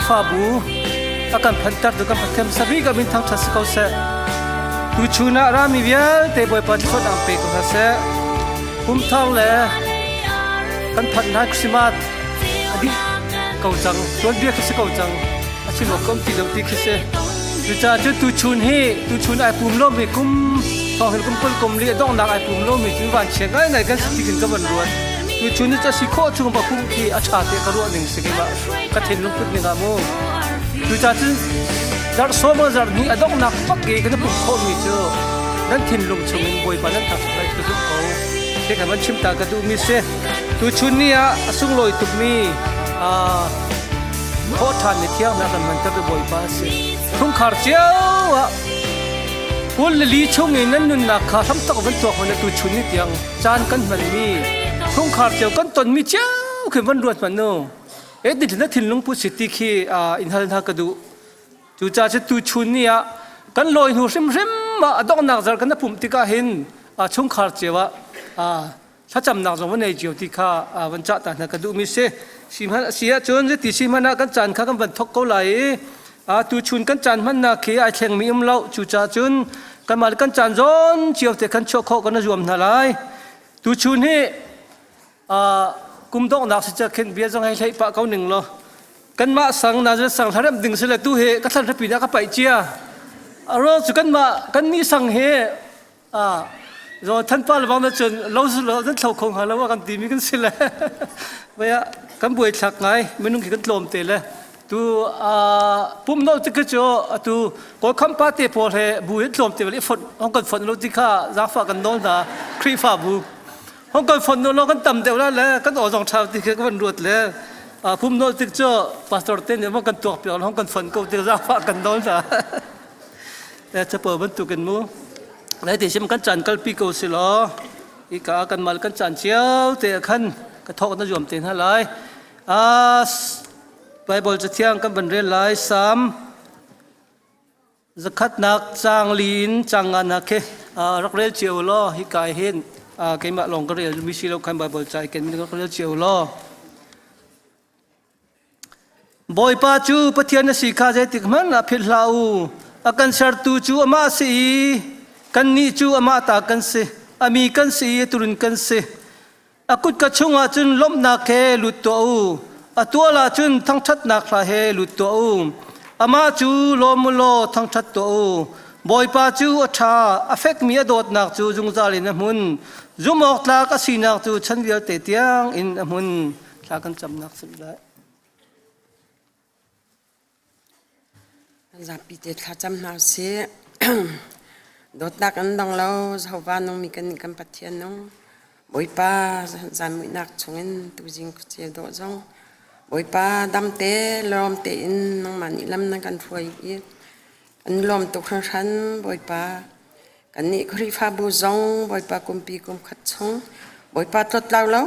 Khrihfabu a kan phantertu kan Pathian sabik a min thangṭhat si ko seh. Tuchun ah rami vialte Bawipa thluachuah ang pe ko hna seh. Kum thar le kan phanh hna Christmas a dih ko cang, tuanbia khi si ko cang. A chim awk kom ti lo ti khi si. Cucaah cu tuchun hi tuchun ai pum lomi kum thawnghin kum kul kum li a donghnak ai pum lomi cu vanchia ngaingai kan si ti khin ka van ruat. Tuchun ni ca si khawh chung ba pum khi a ṭha te ka ruah ning si keimah ka thinlung put ning ah mu. Cucaah cun zarh sawm zarh hnih a donghnak bak i kan i pumh khawhmi cu nan thinlung chungin Bawipa nan thangṭhat lai ka zumh ko. Hi kan van chim ta ka duhmi si. Tuchun ni ah a sunglawi tukmi thawhṭhan ni thiang hna kan hmanter tu Bawipa a si. Chungkhar cio ah 24 chung in nan nunnak kha hramtak van tuak hmanh tuchun ni tiang caan kan hmanmi chungkhar cio kan tonmi cio khi van ruat hmanh nu. E na thinlung put si ti khi in hal hna ka duh. Cucaah cu tuchun ni ah kan lawi hnu hrimhrim ah a donghnak zar kan pumh tikah hin chungkhar cio ah thlacamnak zong van nei cio ti kha van cah ta hna ka duhmi si. Si hmanh si ahcun zeiti si hmanh ah kan caan kha kan van thok ko lai i tuchun kan caan hmannak khi ai thlengmi um lo. Cucaah cun kanmah le kan caan zawn cio te khan chuah khawh kan i zuam hna lai. Tuchun hi kum donghnak si ca khin bia zong hei hlei pah ko ning law kanmah sang Nazareth sang hlarem ding si le tu hi ka thlan hrapi na ka paih cia aro cu kanmah kan nih sang hi a zo thanpa le bang na cun lo su lo nan thlo kho hnga lo kan ti mi kan si le vaya kan buai thlak ngai minung khi kan tlawm te le tu pum no ti cu atu kawl khampa te pawl he bu hin tlawm te le fon hong kan fon lo ti kha zaangfah kan nawl hna Khrihfa bu hong kan fon lo kan tam deuh la le kan aw zong ṭha ti khi ka van ruat le pum nawl tik cu pastor te nih kan tuak piak hong kan fon ko ti zaangfah kan nawl hna capo bantukin mu lai te sim kan caan kalpi ko si law ika kan mal kan caan cio te khan ka thawk na zuam te hna lai Bible cathiang kan van rel lai Psalm Zakhatnak caang li in caang nganak khi rak rel cio law hika hin keimah lawng ka rel mi si lo khan Bible ca i ken mi rak rel cio law. Bawipa cu Pathian a si kha zeitik hmanh ah philh hlah u. A kan sertu cu amah a si i kannih cu amah ta kan si. A mi kan si i a turun kan si. A kutka chungah cun lawmhnak he lut tuah u. A tual ah cun thangṭhatnak hla he lut tuah u. Amah cu lawm u law thangṭhat tuah u. Bawipa cu a ṭha, a fekmi a dawtnak cu zungzal in a hmun. Zumhawktlak a sinak cu chan vialte tiang in a hmun. Thla kan camnak si lai. Zapi te thlacam hna usih. Dawtnak an dong lo, Jehovah nungmi kan nih kan Pathian nung. Bawipa zan muihnak chungin tuzing khuaceu dawh zong. Bawipa damte lawm tein nangmah nih lam nan kan hruai i kan lawm tuk hringhran Bawipa. Kannih Khrihfabu zong Bawipa kumpi kum khat chung Bawipa tlawttlau lo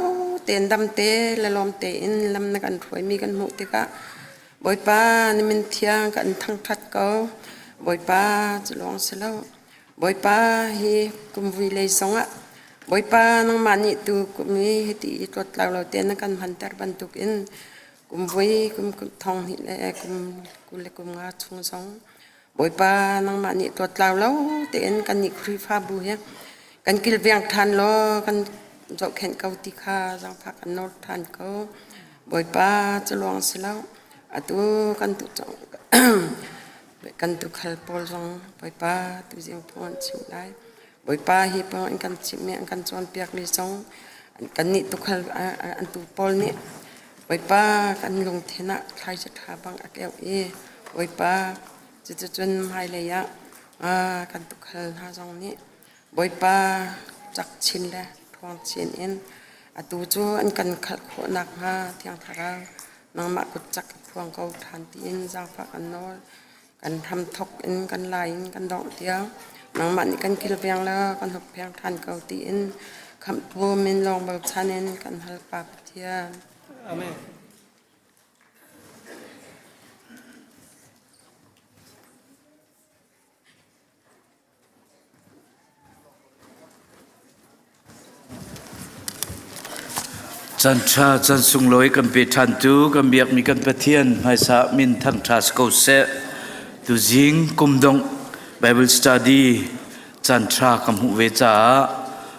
tein damte le lawm tein lam na kan hruaimi kan hmuh tikah Bawipa na min thiang kan thangṭhat ko. Bawipa cu lawng si lo. Bawipa hi kumvui lei zongah Bawipa nangmah nih tu kum i hiti i tlawttlau lo tein na kan hmanter bantukin kumvui kum thong hnih le kum 20 le kum nga chung zong Bawipa nangmah nih tlawttlau lo tein kannih Khrihfabu hi kan kilveng ṭhan law kan zohkhenh ko ti kha zaangfah kan nawl ṭhan ko. Bawipa cu luang si lo. Atu kan tu kan tukhal pawl zong Bawipa tuzing phung an chim lai. Bawipa hi phung an kan chimhmi an kan cawnpiakmi zong kannih tukhal an tu pawl nih Bawipa kan lungthin ah thlaici ṭha bang a keuh i Bawipa cuticun hmailei ah kan tukhal hna zong nih Bawipa cak chin le ṭhawng chin in atu cu an kan khalh khawh nakhnga Thiang Thlarau nangmah kut cak i phuang ko ṭhan tiin zaangfah kan nawl. Kan hramthawk in kan lai in kan dongh tiang nangmah nih kan kilveng le kan huppheng ṭhan ko tiin khamhtu min lawng bochan in kan hal Pa Pathian. Amen. Caan ṭha caan sunglawi kan pe ṭhantu kan biakmi kan Pathian hmaisa min thangṭha si ko seh. Tuzing kum dongh Bible study caan ṭha ka hmuh ve caah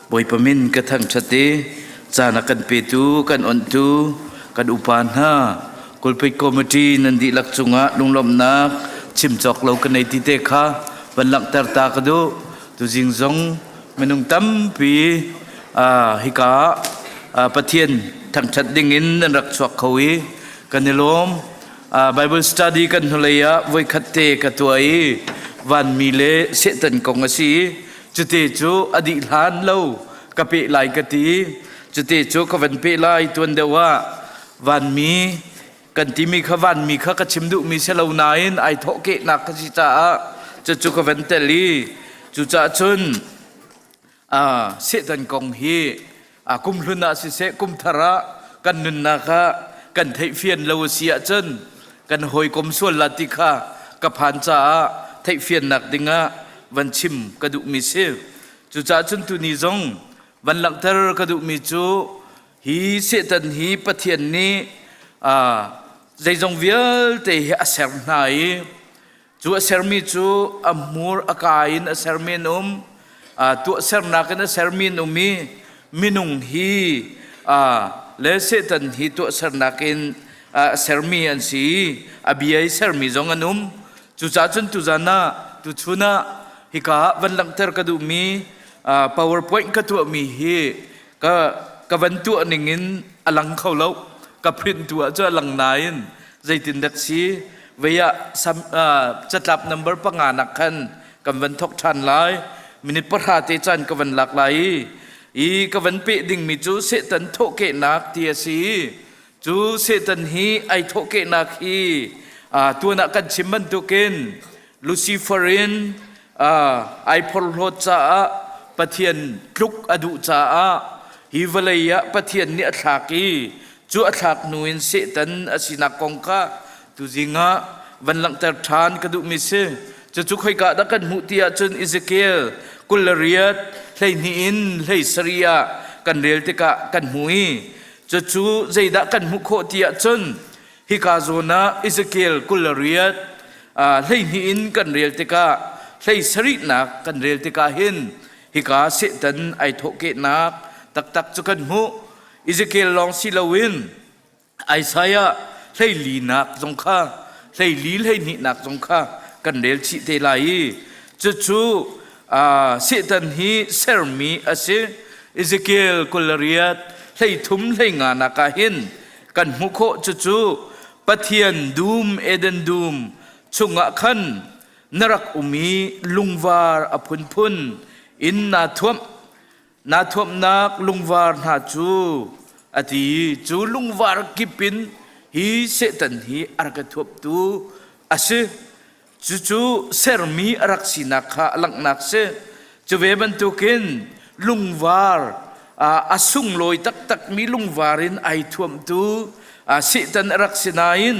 Bawipa min ka thangṭhat i caan a kan petu kan onhtu kan upa hna Kulpit Committee nan dihlak cungah lunglawmhnak chim cawk lo ka nei ti te kha van langhter ta ka duh. Tuzing zong minung tampi hika Pathian thangṭhat dingin nan rak chuak kho i kan i lawm. Bible study kan hnulei ah voikhat te ka tuah i vanmi le Satan kong a si i cute cu a dih hlan lo ka peh lai ka ti. Cute cu ka van peh lai tuan deuh ah vanmi kan timi kha vanmi kha ka chim duhmi si lo nain ai thawhkehnak ka si caah cucu ka van tel i cucaah cun Satan kong hi kum hlun ah siseh kum thar ah kan nunnak ah kan theihfian lo a si ahcun kan hawikom sual la ti kha ka phan caah theihfiannak dingah van chim ka duhmi si. Cucaah cun tuni zong van langhter ka duhmi cu hi Satan hi Pathian nih zeizong vialte hi a ser hna i Cu a sermi cu a hmur a ka in a sermi an um, tuahsernak in a sermi an um i minung hi le Satan hi tuahsernak in a sermi an si i a bia i sermi zong an um. Cucaah cun tuzan ah tuchun ah hika ah van langhter ka duhmi PowerPoint ka tuahmi hi ka ka van tuah ning in a lang kho lo. Ka print tu ah cu a lang nain zeitindak si vei ah catlap number panga nak khan kan van thok ṭhan lai minute pahra te caan ka van lak lai i i ka van peh dingmi cu Satan thawhkehnak ti a si cu Satan hi ai thawhkehnak hi tuan ah kan chim bantukin Lucifer in ai phorhlawt caah Pathian tluk a duh caah hi vawlei ah Pathian nih a thlak i Cu a thlak hnu in Satan a sinak kong kha tuzing ah van langhter ṭhan ka duhmi si. Cucu khoika dah kan hmuh ti ahcun Ezekiel 28 12 in 17 ah kan rel tikah kan hmu i cucu zeidah kan hmuh khawh ti ahcun hika zawn ah Ezekiel 28 12 in kan rel tikah 17nak kan rel tikah hin hika Satan ai thawhkehnak taktak cu kan hmuh. Ezekiel lawng si loin Isaiah hleilinak zong kha hleili hleihnihnak zong kha kan rel chih te lai i cucu Satan hi sermi a si. Ezekiel 28 hleithum hleinga nak ah hin kan hmuh khawh cucu Pathian dum Eden dum chungah khan na rak um i lungvar a phunphun in naa thuamh Naa thuamhnak lungvar hna cu a ti cu lungvar kip in hi Satan hi a rak i thuaptu a si. Cucu sermi a rak sinak kha a langhnak si. Cu ve bantukin lungvar a sunglawi taktakmi lungvar in ai thuamtu Satan a rak si nain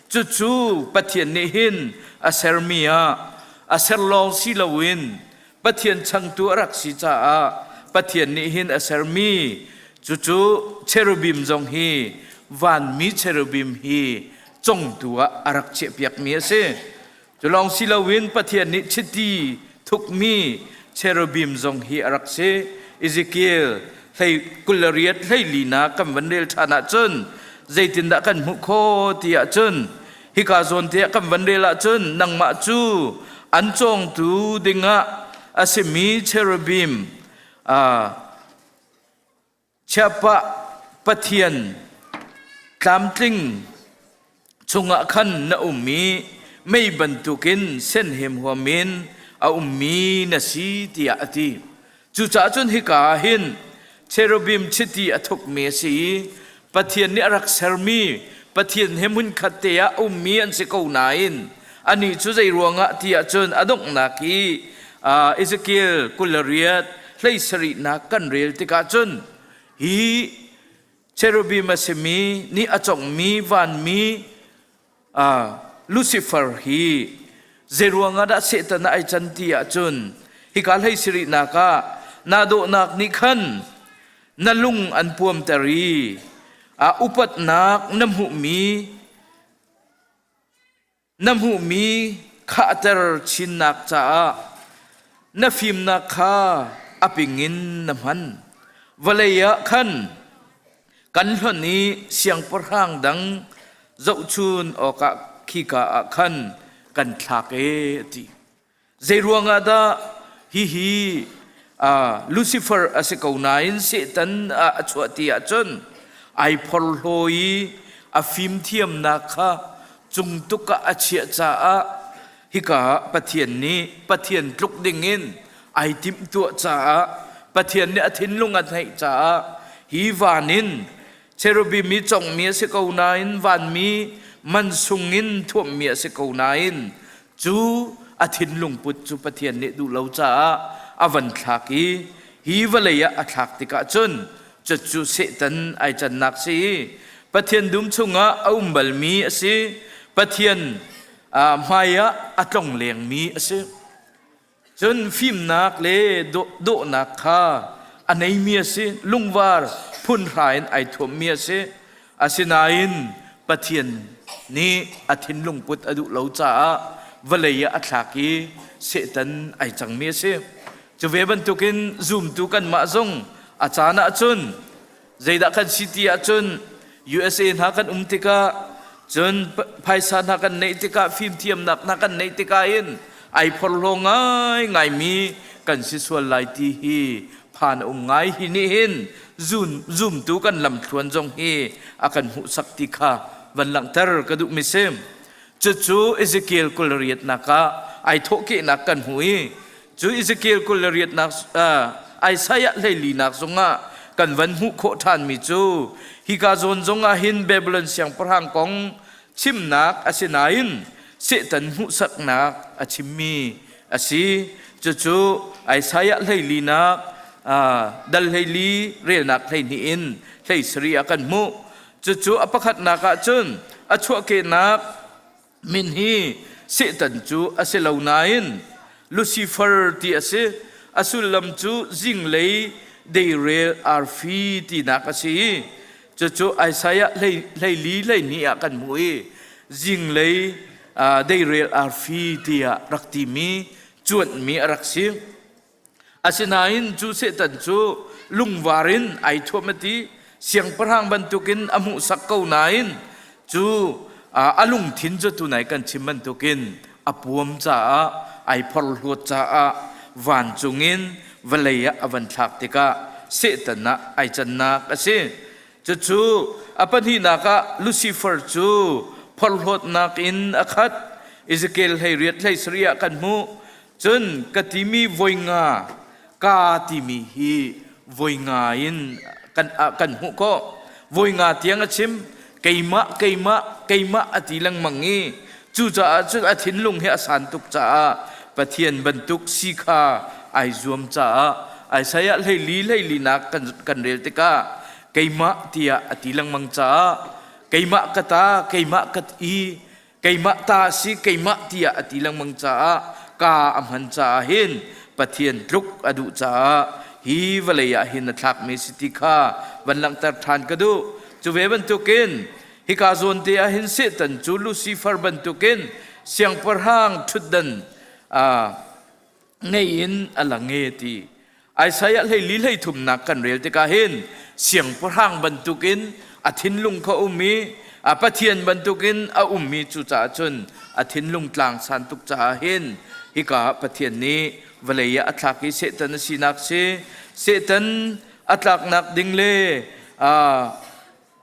cucu Pathian nih hin a sermi ah a ser lawng si loin Pathian changtu a rak si caah Pathian nih hin a sermi cucu cherubim zong hi vanmi cherubim hi congtu ah a rak chiahpiakmi a si. Cu lawng si loin Pathian nih chiti thukmi cherubim zong hi a rak si. Ezekiel hlei 28 hlei linak kan van rel ṭhan ahcun zeitindah kan hmuh khawh ti ahcun hika zawn te ah kan van rel ahcun nangmah cu an cawngtu dingah a simi cherubim chiapah Pathian tlamtling chungah khan na um i mei bantukin senhem huam in a ummi na si tiah a ti. Cucaah cun hika ah hin cherubim chiti a thukmi a si i Pathian nih a rak sermi Pathian he hmunkhat te ah ummi an si ko nain anih cu zei ruangah ti ahcun a donghnak hi Ezekiel 28 hleisarihnak kan rel tikah cun hi cherubim a simi nih a conghmi vanmi Lucifer hi zeiruangah dah Satan ah ai can ti ahcun hika hlei sirihnak ah naa dawhnak nih khan na lung an puamter i. Upatnak na hmuhmi na hmuhmi khahter chinnak caah na fimnak kha a ping in na hman. Vawlei ah khan kan hlonh i siangpahrang dang zohchun awkah khika ah khan kan thlak e a ti. Zeiruangah dah hihi Lucifer a si ko nain Satan ah a chuah ti ahcun ai phorhlaw i a fimthiamnak kha cung tuk ah a chiah caah hika ah Pathian nih Pathian tluk dingin ai timhtuah caah Pathian nih a thinlung a hnaih caah hi van in cherubim i congmi a si ko nain vanmi mansung in thuammi a si ko nain Cu a thinlung put cu Pathian nih duh lo caah a van thlak i hi vawlei ah a thlak tikah cun cucu Satan ai cannak si i Pathian dum chungah a um balmi a si. Pathian hmai ah a tlong lengmi a si. Cun fimnak le dawhnak kha a neimi a si. Lungvar phunhra in ai thuammi a si. Asinain Pathian nih a thinlung put a duh lo caah vawlei ah a thlak i Satan ai cangmi a si. Cu ve bantukin zumtu kanmah zong a caan ahcun zeidah kan si ti ahcun USA hna kan um tikah cun phaisa hna kan neih tikah fimthiamnak hna kan neih tikah in ai phorhlaw ngaingaimi kan si sual lai ti hi phan a um ngai. Hi nih hin zumtu kan lamthluan zong hi a kan hmuhsak ti kha van langhter ka duhmi si. Cucu Ezekiel 28nak ah ai thawhkehnak kan hmu i cu Ezekiel 28nak Isaiah 14nak zongah kan van hmuh khawh ṭhanmi cu hika zawn zongah hin Babylon siangpahrang kong chimnak a si nain Satan hmuhsaknak a chimmi a si. Cucu Isaiah 14nak dal 14 relnak 12 in 17 ah kan hmuh. Cucu a pakhatnak ah cun a chuahkehnak min hi Satan cu a si lo nain Lucifer ti a si. A sullam cu zinglei deirel arfi tinak a si i Cucu Isaiah 14 12 ah kan hmuh i zinglei deirel arfi tiah rak timi cuanhmi a rak si. Asinain cu Satan cu lungvar in ai thuam a ti, siangpahrang bantukin a hmuhsak ko nain cu a lungthin cu tunai kan chim bantukin a puam caah ai phorhlawt caah vancung in vawlei ah a van thlak tikah Satan ah ai cannak a si. Cucu a pahnihnak ah Lucifer cu phorhlawtnak in a khat. Ezekiel 18 17 ah kan hmuh. Cun ka timi voi nga ka timi hi voi nga in kan kan hmuh khawh. Voi nga tiang a chim. Keimah keimah keimah a ti lengmang i cucaah cun a thinlung hi a san tuk caah Pathian bantuk si kha ai zuam caah Isaiah 14 14nak kan kan rel tikah keimah tiah a ti lengmang caah keimah ka ta keimah ka i keimah ta a si keimah tiah a ti lengmang caah ka a hman caah hin Pathian tluk a duh caah hi vawlei ah hin a thlakmi si ti kha van langhter ṭhan ka duh. Cu ve bantukin hika zawn te ah hin Satan cu Lucifer bantukin siangpahrang ṭhutdan ngei in a lang e ti Isaiah 14 13nak kan rel tikah hin siangpahrang bantukin a thinlung kha um i a Pathian bantukin a ummi cucaah cun a thinlung tlang san tuk caah hin hika Pathian nih vawlei ah a thlak i Satan a sinak si Satan a tlaknak ding le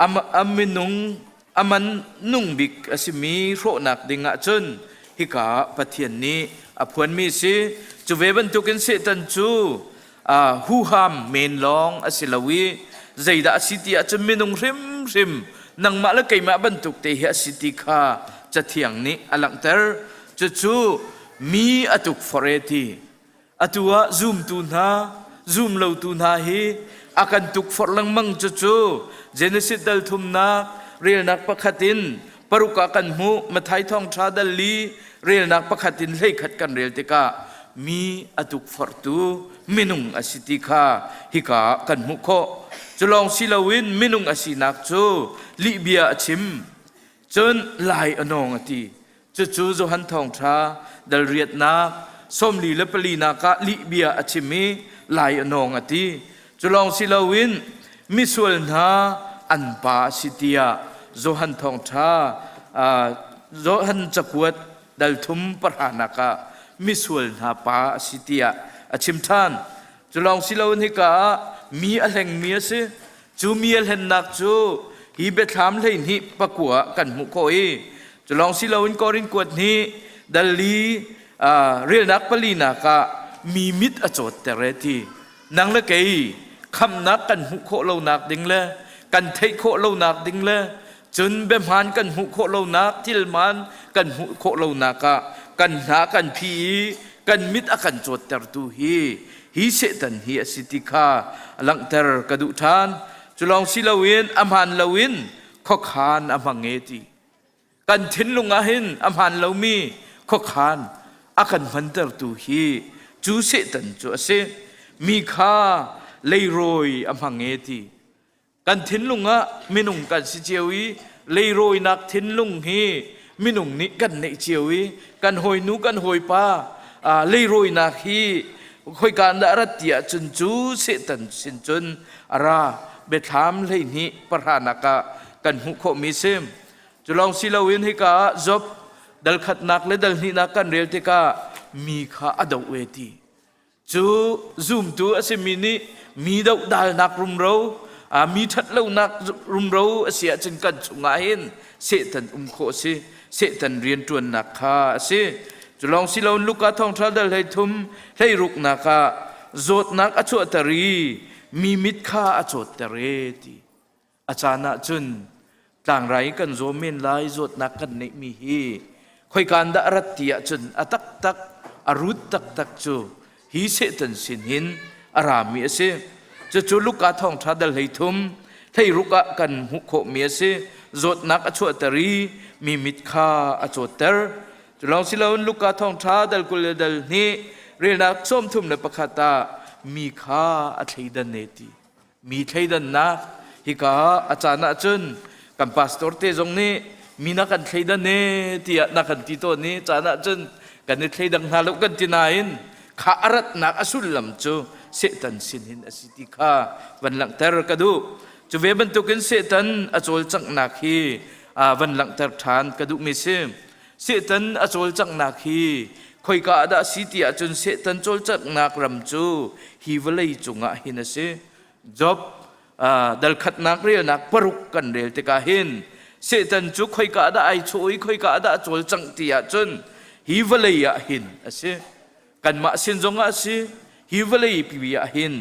a minung a man nung bik a simi hrawhnak ding ahcun hika Pathian nih a phuanmi a si. Cu ve bantukin Satan cu huham men lawng a si lo i zeidah a si ti ahcun minung hrimhrim nangmah le keimah bantuk te hi a si ti kha Cathiang nih a langhter. Cucu mi a tukforh e ti. Atu ah zumtu hna, zumlotu hna hi a kan tukforh lengmang cucu Genesis dal thumnak relnak pakhat in paruk ah kan hmuh Matthai thawngṭha dal li relnak pakhat in 11 kan rel tikah. mi a tukforhtu minung a si ti kha hika ah kan hmuh khawh. Cu lawng si loin minung a sinak cu lihbia a chim, cun lai a nawng a ti. Cucu Johan Thawngṭha dal riatnak 44 nak ah lihbia a chim i lai a nawng a ti. Cu lawng si loin misual hna an pa a si tiah Johan Thawngṭha Johan cakuat dal thum pahranak ah misual hna pa a si tiah a chim ṭhan. Cu lawng si loin hika ah mi a hlengmi a si. Cu mi a hlennak cu hi biathlam 12 pakua ah kan hmuh khawh i cu lawng si loin Korin kuat hnih dal li relnak palinak ah mi mit a cawtter e ti. Nang le kei khamnak kan hmuh khawh lonak ding le kan theih khawh lonak ding le cun biahmaan kan hmuh khawh lonak thil hmaan kan hmuh khawh lonak ah kan hna kan phi i kan mit a kan cawttertu hi hi Satan hi a si ti kha langhter ka duh ṭhan. Cu lawng si loin a hmaan loin khuakhan a hmang e ti. Kan thinlung ah hin a hmaan lomi khuakhan a kan hmantertu hi cu Satan cu a si. Mi kha leirawi a hmang e ti. Kan thinlung ah minung kan si cio i leirawinak thinlung hi minung nih kan neih cio i kan hawinu kan hawipa leirawinak hi khoika dah rat ti ahcun cu Satan sin cun a ra biathlam 12 pahranak ah kan hmuh khawhmi si. Cu lawng si loin hika ah Job dal khatnak le dal hnihnak kan rel tikah mi kha a doh ve ti. Cu zumtu a simi nih mi dohdalnak rumro, mi ṭhatlonak rumro a si ahcun kan chungah hin Satan um khawh a si. Satan rianṭuannak kha a si. Cu lawng si loin Luka thawngṭha dal 13 hleiruknak ah zawtnak a chuahter i mi mit kha a cawtter e ti. A caan ah cun tlangrai kan zaw men lai zawtnak kan neihmi hi khoika dah a rat ti ahcun a taktak a rut taktak cu hi Satan sin hin a rami a si. Cucu Luka thawngṭha dal 13 hleiruk ah kan hmuh khawhmi a si. Zawtnak a chuahter i mi mit kha a cawtter. Cu lawng si loin Luka thawngṭha dal 20 le dal hnih relnak 31 ah mi kha a thleidan e ti. Mi thleidannak hika a caan ahcun kan pastor te zong nih mi na kan thleidan e tiah na kan ti tawn i caan ahcun kan i thleidang hna lo kan ti nain kha a ratnak a sullam cu Satan sin hin a si ti kha van langhter ka duh. Cu ve bantukin Satan a cawlcanghnak hi van langhter ṭhan ka duhmi si. Satan a cawlcanghnak hi khoika ah dah a si ti ahcun Satan cawlcanghnak ram cu hi vawlei cungah hin a si. Job dal khatnak relnak paruk kan rel tikah hin Satan cu khoika ah dah ai chawh i khoika ah dah a cawlcangh ti ahcun hi vawlei ah hin a si. Kanmah sin zongah a si, hi vawlei pi ah hin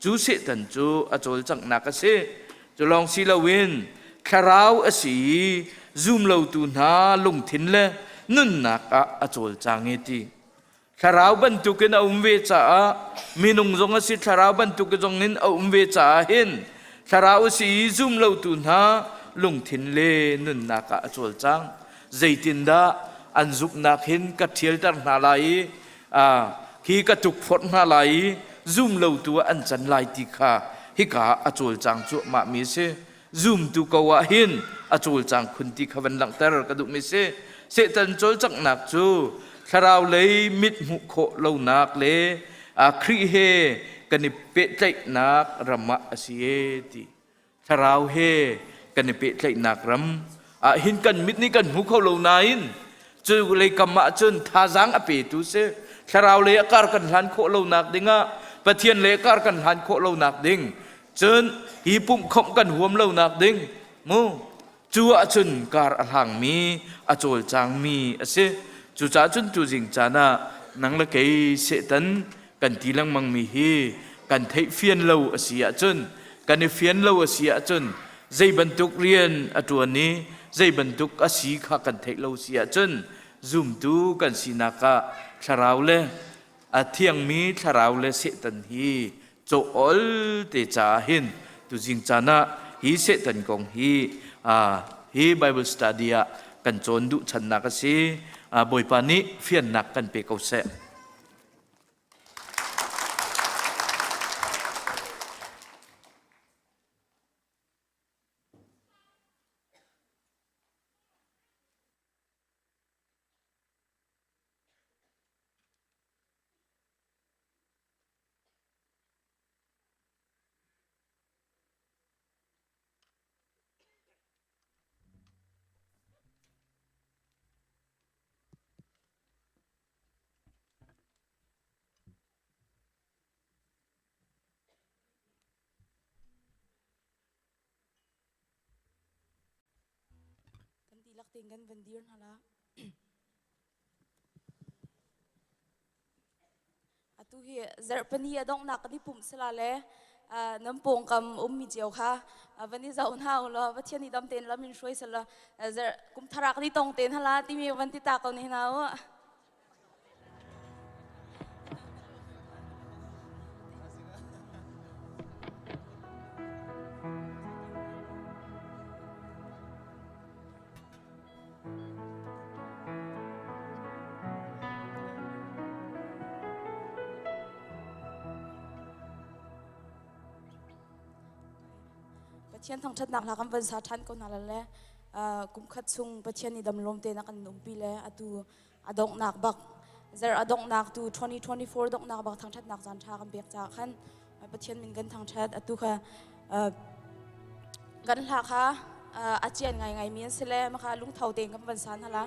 cu Satan cu a cawlcanghnak a si. Cu lawng si loin thlarau a si i zumlotu hna lungthin le nunnak ah a cawlcang i ti. Thlarau bantukin a um ve caah minung zong a si thlarau bantuk zong in a um ve caah hin thlarau a si i zumlotu hna lungthin le nunnak ah a cawlcang. Zeitindah an zumhnak hin ka ṭhialter hna lai i khi ka tukforh hna lai i zumlotu ah an can lai ti kha hika ah a cawlcang cuahmahmi a si. Zumtu ko ah hin a cawlcang khun ti kha van langhter ka duhmi si. Satan cawlcanghnak cu thlarau lei mit hmuh khawh lonak le Khrih he kan i pehtlaihnak ram ah a si e ti. Thlarau he kan i pehtlaihnak ram ah hin kan mit nih kan hmu kho lo nain cu lei kam ah cun thazaang a petu si thlarau lei a kar kan hlan khawh lonak dingah Pathian lei a kar kan hlan khawh lonak ding cun hi pumhkhawmh kan huam lonak ding mu Cu ahcun kar a hlangmi, a cawlcangmi a si. Cucaah cun tuzing caan ah nang le kei Satan kan ti lengmangmi hi kan theihfian lo a si ahcun, kan i fian lo a si ahcun, zei bantuk rian a ṭuan i zei bantuk a si kha kan theih lo si ahcun zumtu kan sinak ah thlarau le a thiangmi thlarau le Satan hi cawh-ol te caah hin tuzing caan ah hi Satan kong hi hi Bible study ah kan cawn duh channak a si. Bawipa nih fiannak kan pe ko seh. tein kan van dir hna la. Atu hi zarhpini a donghnak kan i pumh sila le nan pawngkam ummi cio kha van i zoh hna u law Pathian nih dam tein lam in hruai selaw zarh kum thar ah kan i tong te hna la timi van ti ta ko ne hna u. Pathian thangṭhatnak hla kan van sa ṭhan ko hna la le kum khat chung Pathian nih damlawm tein a kan umpi le atu a donghnak bak zer a donghnak tu 2024 donghnak bak thangṭhatnak caan ṭha kan pek caah khan Pathian min kan thangṭhat atu kha kan hla kha a cian ngaingai mi an si le maka lungtho tein kan van sa hna la.